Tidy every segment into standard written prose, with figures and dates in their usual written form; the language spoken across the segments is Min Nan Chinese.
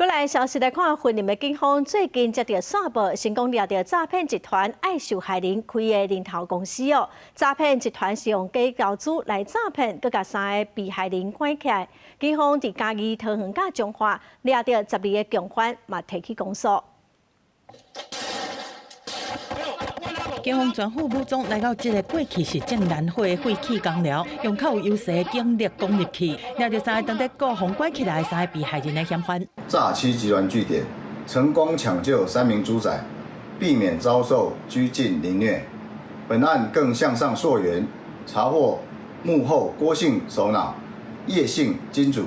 來消息來看，雲林的警方最近接著線報，成功掠著詐騙集團愛受害人開的人頭公司哦。詐騙集團是用假投資來詐騙，閣共三个被害人關起來。警方佇嘉義、桃園佮彰化掠著12个共犯，嘛提起公訴。警方全副武裝來到這个過去是種蘭花的廢棄工寮，用較有優勢的警力攻入去，掠著三个當佇顧防關起來三个被害人的嫌犯。詐欺集團據點成功搶救三名豬仔，避免遭受拘禁凌虐。本案更向上溯源，查獲幕後郭姓首腦、葉姓金主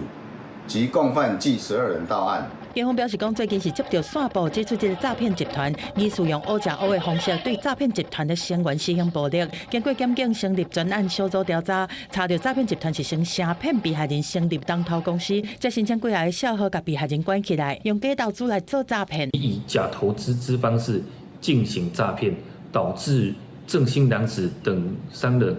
及共犯計12人到案。警方表示，講最近是接著線報指出這个詐騙集團，疑似用烏食烏的方式對詐騙集團的成員施行暴力。經過檢警成立專案小組調查，查著詐騙集團是先詐騙被害人成立人頭公司，再申請幾个小號共被害人關起來，用假投資來做詐騙。以假投資之方式進行詐騙，導致鄭姓男子等三人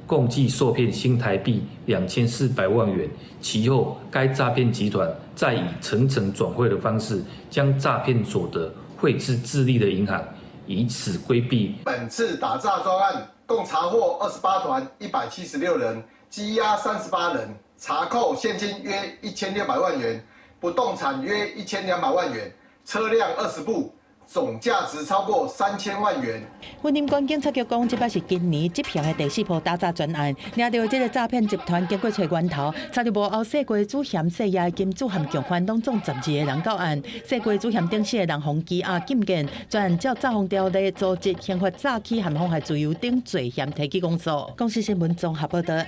共計受騙新台幣2400萬元。其後，該詐騙集團再以層層轉匯的方式，將詐騙所得匯至智利的銀行，以此規避。本次打詐專案共查獲28團176人，羈押38人，查扣現金約1600萬元，不動產約1200萬元，車輛20部。總價值超過3000萬元。雲林縣警察局講，這擺是今年執行的第四波打詐專案，掠著這个詐騙集團經過揣源頭，查著幕後細過主嫌細葉金主和共犯，攏總12個人到案。細過主嫌等四个人予羈押禁見，專案照詐謊條例組織刑法詐欺和妨害自由等罪嫌提起公訴。公視新聞綜合報導。